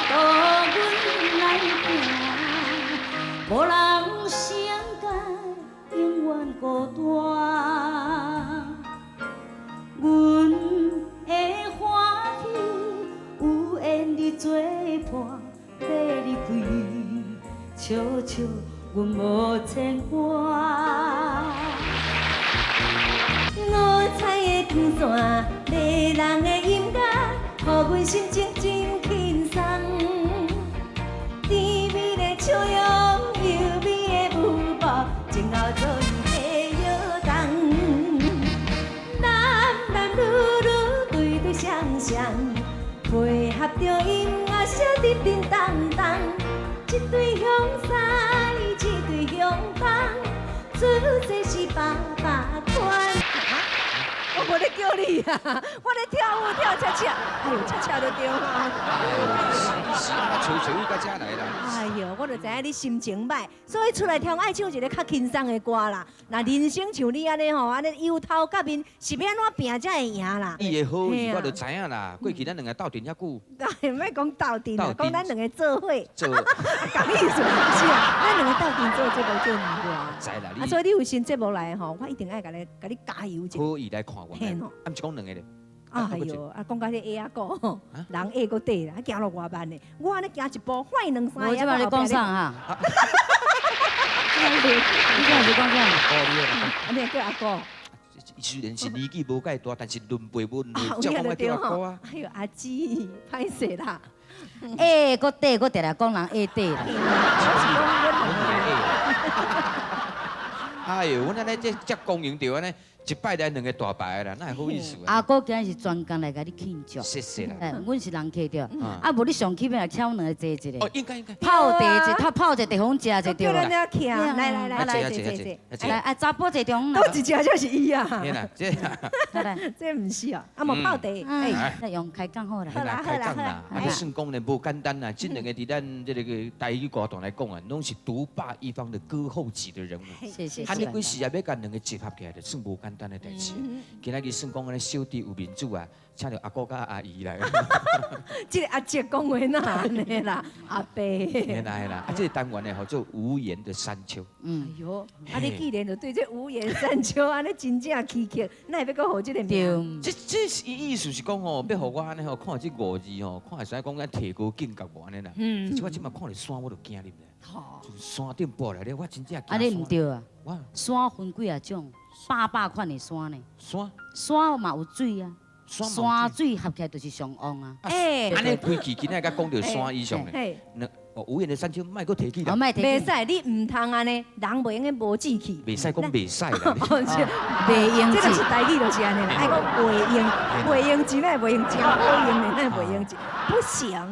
路阮來行，無人相共，永遠孤單。阮的歡喜有緣你做伴，欲離開，笑笑阮無牽掛。五彩的光線，迷人的音樂，予阮心情真輕鬆。甜蜜的笑容，優美的舞步，前後左右的搖動。男男女女對對雙雙，配合著音樂聲叮叮當當，一對向西，一對向東，姿勢是百百款。我無咧叫你啊，我咧跳舞跳恰恰，哎呦，恰恰就對啊。是是，啊，找找你到遮來啦。哎呦，我就知影你心情歹，所以出來跳愛唱一個較輕鬆的歌啦。若人生像你按呢吼，按呢由頭到面是欲按怎拚才會贏啦？伊的好意我就知影啦。過去咱兩个鬥陣遐久，哎，莫講鬥陣啦，講咱兩个做伙。做。仝意思是啊，咱兩个鬥陣做節目做年外。知啦，啊，所以你有新節目來吼，我一定愛共你共你加油一下。好意來看我，啊，毋是講兩个咧。哎呦，啊，講到這鞋仔股，人鞋閣短啦，行落偌慢的，我按呢行一步，換兩三我這擺咧講啥哈？你這是講啥？啊，你叫阿哥。雖然是年紀無介大，但是論輩無論，照講愛叫阿哥啊。哎呦，阿姊，歹勢啦。鞋閣短，閣定定講人鞋短啦。哎呦，阮按呢這這光榮著按呢，一擺來兩个大牌啦，哪會好意思啊？阿哥今日是專工來共你慶祝。謝謝啦。哎，阮是人客對，啊無你上起碼來請阮兩个坐一下。哦，應該應該。泡茶一，泡泡一地方食者對啦。叫咱來來來來，坐坐坐。來，啊，查埔坐中。倒一隻才是伊啊。天啊，這。這毋是啊，啊無泡茶。哎，用開講好啦。好啦好啦開講啦，啊，算講呢無簡單啊，這兩个佇咱這個台語歌壇來講啊，攏是獨霸一方的歌后級的人物。謝謝。啊，你幾時啊欲共兩个集合起來，就算無簡單的代誌。今仔日算講按呢小弟有面子啊，請著阿哥佮阿姨來。這个阿叔講話哪按呢啦，阿伯。嘿啦嘿啦，啊，這个單元呢，號做無言的山丘。嗯。哎喲，啊你既然就對這無言山丘按呢真正蹊蹺，哪會欲閣予這個名？這這意思是講吼，欲予我按呢吼，看這五字吼，看會使講咱提高警覺無按呢啦。嗯。其實我這馬看著山我就驚你毋知？吼。山頂爬來咧，我真正驚。啊，你毋對啊。山分幾啊種，百百款的山呢。山。山嘛有水啊。山水合起來就是上旺啊！欸，按呢規氣今仔才講著山以上咧，那哦無言的山丘莫閣提起啦。袂使，你毋通按呢，人袂用該無志氣。袂使講袂使啦。袂用這就是台語就是按呢啦，愛講袂用，袂用錢，那袂用誠好用的，那袂用錢，不行。啊，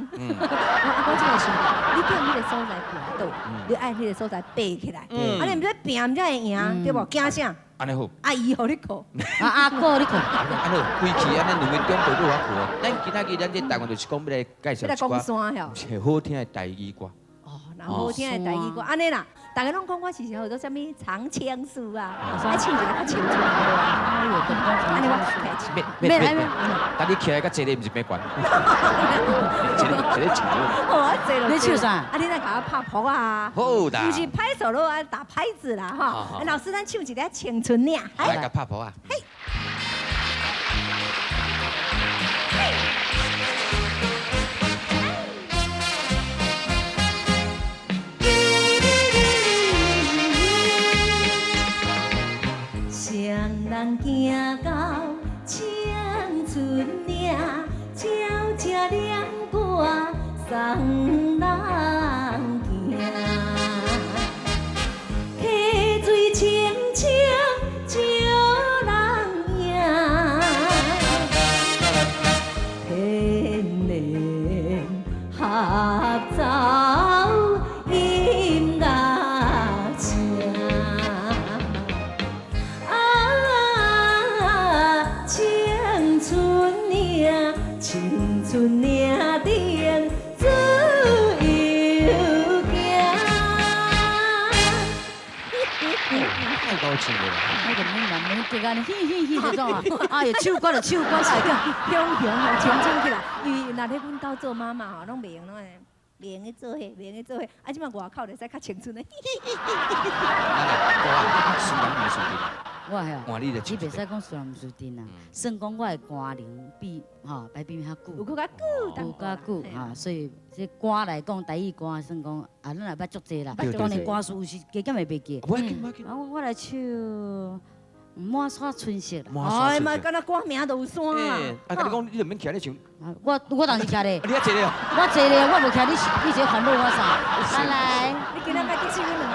我這個想，你踮彼個所在跋倒，你愛彼個所在爬起來，啊，你毋使拚才會贏，對無？驚啥？按呢好，阿姨予你顧，啊阿哥你顧，按呢好，規氣按呢兩個長輩都有法顧。咱今仔日咱這台灣就是講欲來介紹一寡好聽的台語歌。哦，若好聽的台語歌，按呢啦，逐家攏講我是叫做啥物長青樹啊，愛唱一个較青春的歌。哎呦，按呢我起來唱。免免免，等你起來佮坐咧，毋是免管。坐咧坐咧唱。哦，坐落。你唱啥？啊，你來共我拍噗啊？好啦。毋是拍手咯，啊打拍子啦，吼。老師，咱唱一个青春爾。來共拍噗啊。嘿。雙人行到青春嶺，悄悄念歌送人行。溪水清清照人影，天然合奏音樂聲。啊，青春嶺，青春嶺頂自由行。太我唱咧。我就免人免激安尼，嘻嘻嘻就怎啊？哎呦，唱歌就唱歌，是雄雄吼，青春起来。因为若咧阮兜做妈妈吼，拢袂用拢会袂用去做彼，袂用去做彼。啊，这摆外口就使较青春的。我系换你来你袂使讲输人毋输阵啊，算讲我的歌龄比吼排比较久，有较久，有较久哈，所以这歌来讲，台语歌算讲啊，咱也捌足济啦。当然歌词有时加减会袂记。啊，我来唱满山春色啦。哎妈，敢若歌名都有山啊！啊，佮你讲，你就免徛咧唱。我当时徛咧。你遐坐咧。我坐咧，我无徛，你是烦恼我啥？来来。你今仔欲结束阮两个。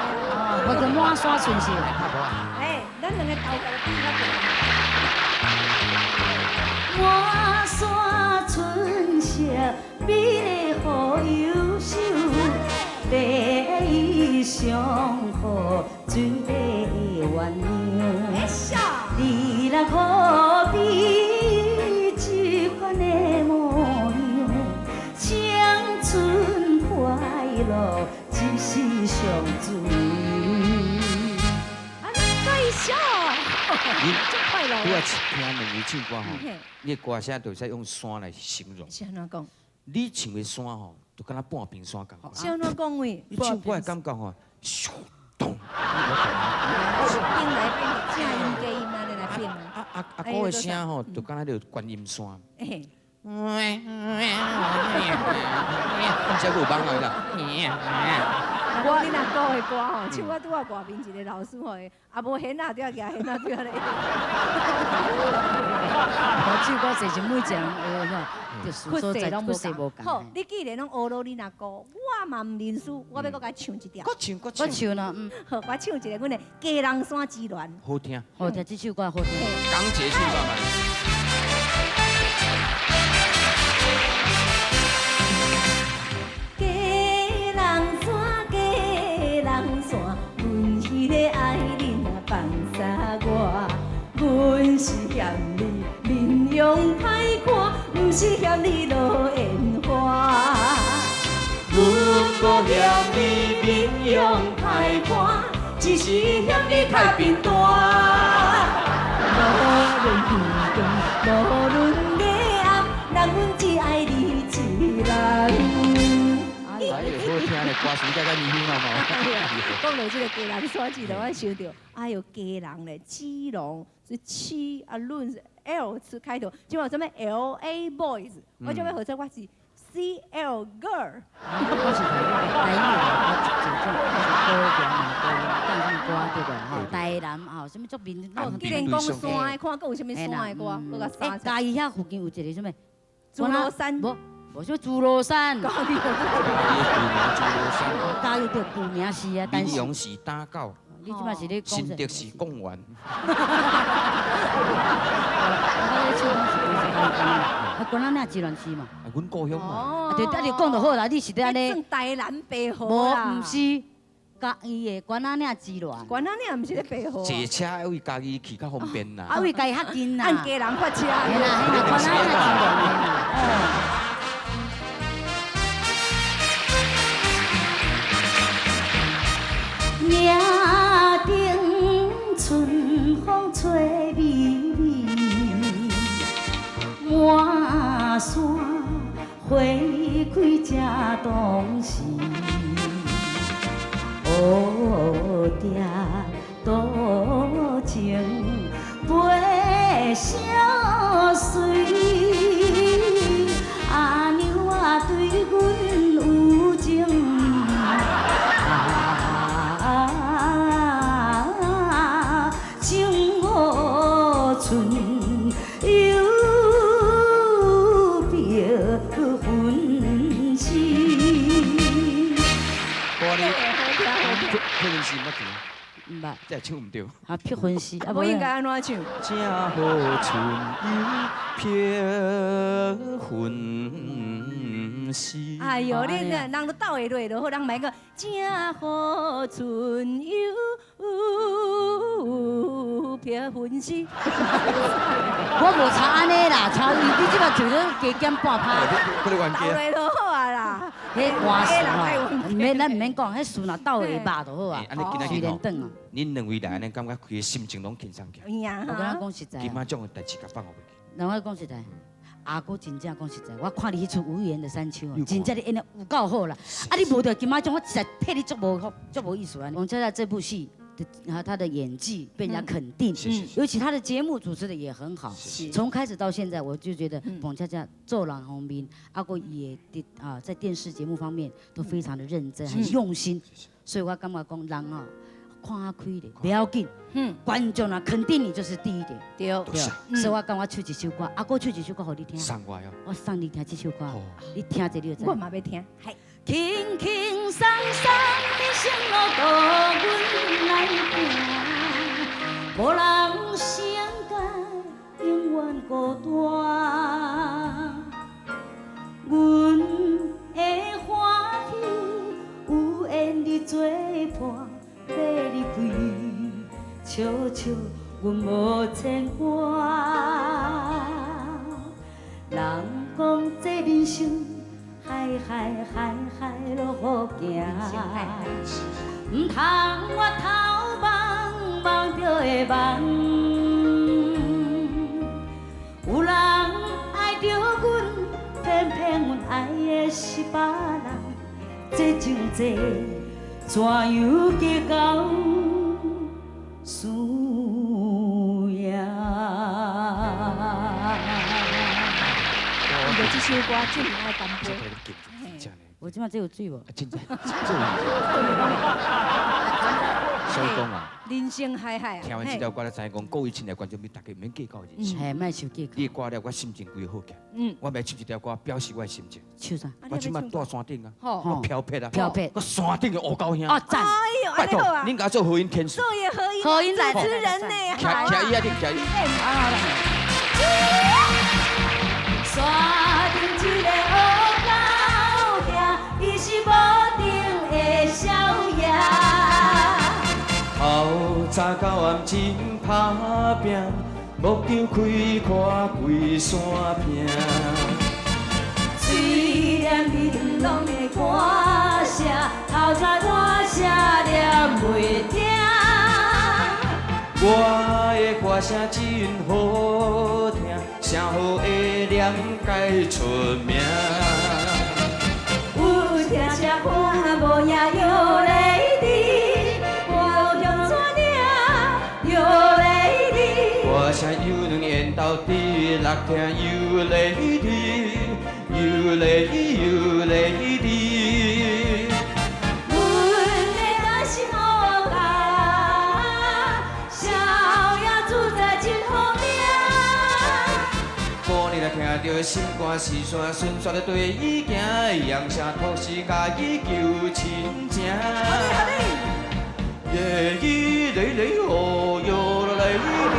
我叫满山春色。哎，咱两个斗起来比较济。满山春色美丽好优秀，第一上好水的鸳鸯。你若可比这款的模样，青春快乐一时上自由。笑，你拄仔听两个唱歌吼，你的歌声就会使用山来形容。是按怎讲？你唱的山吼，就敢若半屏山仝款。是按怎讲喂？你唱歌的感觉吼，咻咚。变来变去，正音低音按呢来变。啊阿哥的声吼，就敢若著观音山。嘿。毋知有网来啦。我你若歌的歌吼，像我拄仔外面一个老师吼，啊无弦仔对啊，举弦仔对啊咧。我唱歌就是每一个人学，就所在拢无仝。好，你既然拢学落你若歌，我嘛毋认输，我欲阁共唱一条。阁唱阁唱。我唱啦，嗯。好，我唱一个阮的《家人山之恋》。好听。好听，这首歌好听。港姐唱歌嘛。阮是嫌你面容歹看，毋是嫌你落烟花。阮无嫌你面容歹看，只是嫌你太贫惰。无论天长，无论夜暗，人阮只爱你一人。哎呦，好听咧，歌词加加年轻好无？讲到这个家人山之恋，我想到，哎呦，家人咧，基隆是七啊，论是 L 字开头，就话什么 L A Boys，我就要号称我是 C L Girl。我是台语，我就种高雄嘛，高雄讲什么歌对无？吼，台南吼，什么足民。既然讲山的，看阁有啥物山的歌，阁较三。嘉义遐附近有一个什么？诸罗山。无。无啥诸罗山，嘉义嘉义对旧名是啊，但是。民雄是打狗，你这摆是咧讲。新竹是贡丸。我咧唱讲是讲是啊，关仔岭自然市嘛。啊，阮故乡嘛。啊，对，啊，你讲就好啦，你是咧按呢。算台南白河啦。无，毋是嘉义的关仔岭之恋。关仔岭毋是咧白河。坐车为嘉义去较方便啦。啊，为嘉义较近啦。按家人发车。嘿啦嘿啦，关仔岭之恋啦。岭顶春风吹微微，满山花开正当时，蝴蝶多情飞相随，阿娘啊对阮有情。撇分诗捌唱？毋捌。这唱毋对。啊，撇分诗，啊，无应该按怎唱？正好春又撇分诗。哎呦，你这人都斗会落就好，人莫讲正好春又撇分析。我無差按呢啦，差伊你這擺唱了加減半拍。佢哋冤鬥家。落就好啊啦。彼歌詞吼，毋免咱毋免講，彼詞若鬥會肉就好啊。按呢今仔隨日吼便轉啊。恁兩位來按呢感覺規个心情攏輕鬆起來。有影我敢講實在今仔將個代誌共放予袂記。人我講實在，阿哥真正講實在，我看你彼齣無言的山丘，你有看真正你演得有夠好啦。啊，你無著金馬獎，我實在替你足無福，足無意思啊。王嘉在這部戲的，啊，他的演技被人家肯定，尤其他的節目主持的也很好。從開始到現在，我就覺得彭恰恰做人方面，阿哥也的啊，在電視節目方面都非常的認真，很用心。所以我感覺講人啊，看開咧，不要緊。觀眾啊，肯定你就是第一點。對。對，所以我感覺唱一首歌，阿哥唱一首歌予你聽。送我喲。我送你聽這首歌，你聽者你就知。我嘛欲聽。係。輕輕鬆鬆人生路途，阮來行，無人相共，永遠孤單。阮的歡喜有緣你做伴，欲離開，笑笑阮無牽掛。人講這人生。海海海海路好行，毋通回頭望，望著會茫。有人愛著阮，偏偏阮愛的是別人。這情債怎樣計較輸贏？這首歌真愛乾杯。我這擺這有水無？真正，所以講啊，人生海海啊。聽完這條歌，才知影講各位親愛觀眾，你大家毋免計較人生。嘿，莫受計較。你的歌了，我心情規個好起來。我欲唱一條歌，表示我的心情。唱啥？我這擺住山頂啊，我飄撇啊，飄撇。我山頂的烏狗兄。哦，讚。哎呦，拜託，恁共做和音天使。做也和音，和音主持人呢？徛徛伊仔頂，徛伊。山頂一個烏狗兄，伊是無定的少爺。透早到暗真拍拚，目睭開看規山坪。雖然面攏會歌聲，頭前歌聲念袂停。我的歌聲真好聽，聲好會念該出名。有聽車看無影搖來滴，無向山頂搖來滴。歌聲有兩緣投滴，六聽有來滴，有來有來滴。阮的歌聲好甲，少爺自在真好命。晡日來聽著心肝是山，順紲咧對伊行，揚聲托是共伊求親情。耶咿咧咧哦喲來哩。